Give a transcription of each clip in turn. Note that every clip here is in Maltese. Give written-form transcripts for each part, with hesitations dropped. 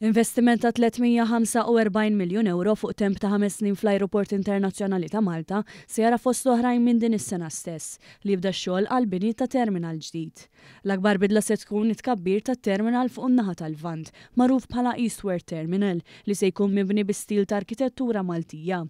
Investiment ta' 345 miljun ewro fuq temp ta' ħames snin fl-Ajruport Internazzjonali ta' Malta se jara fost oħrajn minn din is-sena stess li jibda x-xogħol għall-bini ta' terminal ġdid. L-akbar bidla se tkun it-tkabbir tat-terminal fuq in-naħa tal-Lvant, magħruf bħala Eastward Terminal, li se jkun mibni bi stil ta' arkitettura Maltija.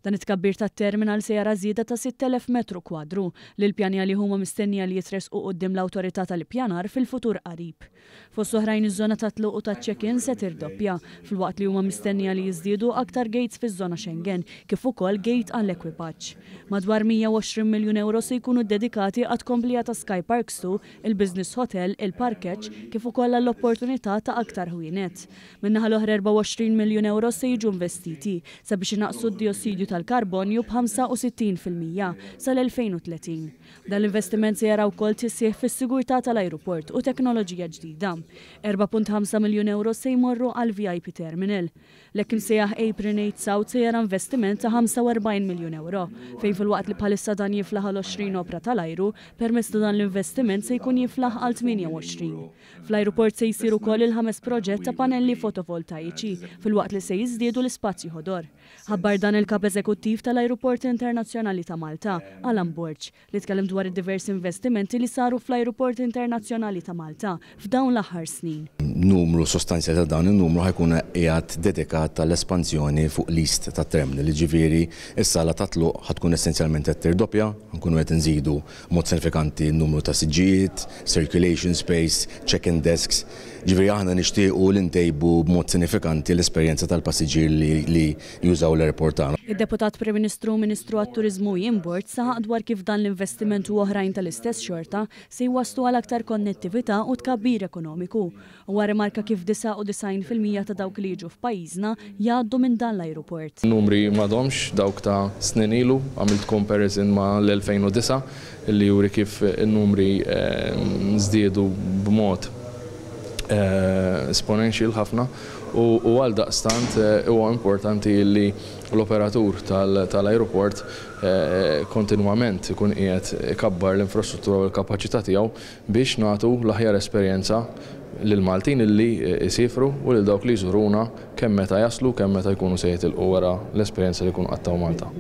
Dan it-tkabbir tat-terminal se jara żieda ta' 6,000 metru kwadru, li l-pjani għalih huma mistennija li jitressqu quddiem l-Awtorità tal-Ippjanar fil-futur qarib. Fost oħrajn iż-żona tat-tluq u taċ-check-in se tirdoppja, filwaqt li huma mistennija li jiżdiedu aktar gates fiż-żona Schengen, kif ukoll gate għall-ekwipaġġ. Madwar 120 miljun ewro se jkunu ddedikati għat-tkomplija ta' Sky Parks 2, il-Business Hotel, il-parkeġġ, kif ukoll għall-opportunità ta' aktar ħwienet. Min-naħa l-oħra 24 miljun ewro se jiġu investiti sabiex inaqqsu d-diossidju tal-karbonju b'65% sal-2030. Dan l-investiment se jara wkoll tisħiħ fis-sigurtà tal-ajruport u teknoloġija ġdida. 4.5 miljun ewro se jmorru għall-VIP Terminal. L-hekk imsejjaħ Apron 8 South se jara investiment ta' 45 miljun ewro, fejn filwaqt li bħalissa dan jiflaħ għal 20 opra tal-ajru, permezz ta' dan l-investiment se jkun jiflaħ għal 28. Fl-ajruport se jsir ukoll il-ħames proġett ta' panelli fotovoltaiċi, filwaqt li se jiżdiedu l-ispazji ħodor. Ħabbar dan il-Kap Eżekuttiv tal-Ajruport Internazzjonali ta' Malta, Alan Borg, li tkellem dwar id-diversi investimenti li saru fl-Ajruport Internazzjonali ta' Malta f'dawn l-aħħar snin. Numru sostanzjali ta' dan in-numru ħa jkun qiegħed dedikat għall-espansjoni fuq l-east tat-terminal, jiġifieri s-sala tat-tluq ħa tkun essenzjalment qed tirdoppja, ħa nkunu qed inżidu b'mod sinifikanti n-numru ta' siġġijiet, circulation space, check-in desks. Ġifieri aħna nixtiequ li ntejbu b'mod sinifikanti l-esperjenza tal-passiġġier li jużaw l-airport tagħna. Id-Deputat Prim Ministru u Ministru għat-Turiżmu Ian Borg saħaq dwar kif dan l-investiment u oħrajn tal-istess xorta se jwasslu għal aktar konnettività u tkabbir ekonomiku. Huwa rrimarka kif 99% ta' dawk li jiġu f'pajjiżna jgħaddu minn dan l-ajruport. In-numri m'għadhomx dawk ta' snin ilu, għamilt comparison ma' l-2009 li juri kif in-numri żdiedu b'mod exponential ħafna u għaldaqstant huwa importanti li l-operatur tal-ajruport kontinwament ikun qiegħed ikabbar l-infrastruttura u l-kapaċità tiegħu biex nagħtu l-aħjar esperjenza lill-Maltin illi jsiefru u lil dawk li jżuruna kemm meta jaslu kemm meta jkunu se jitilqu wara l-esperjenza li jkunu qattgħu Malta.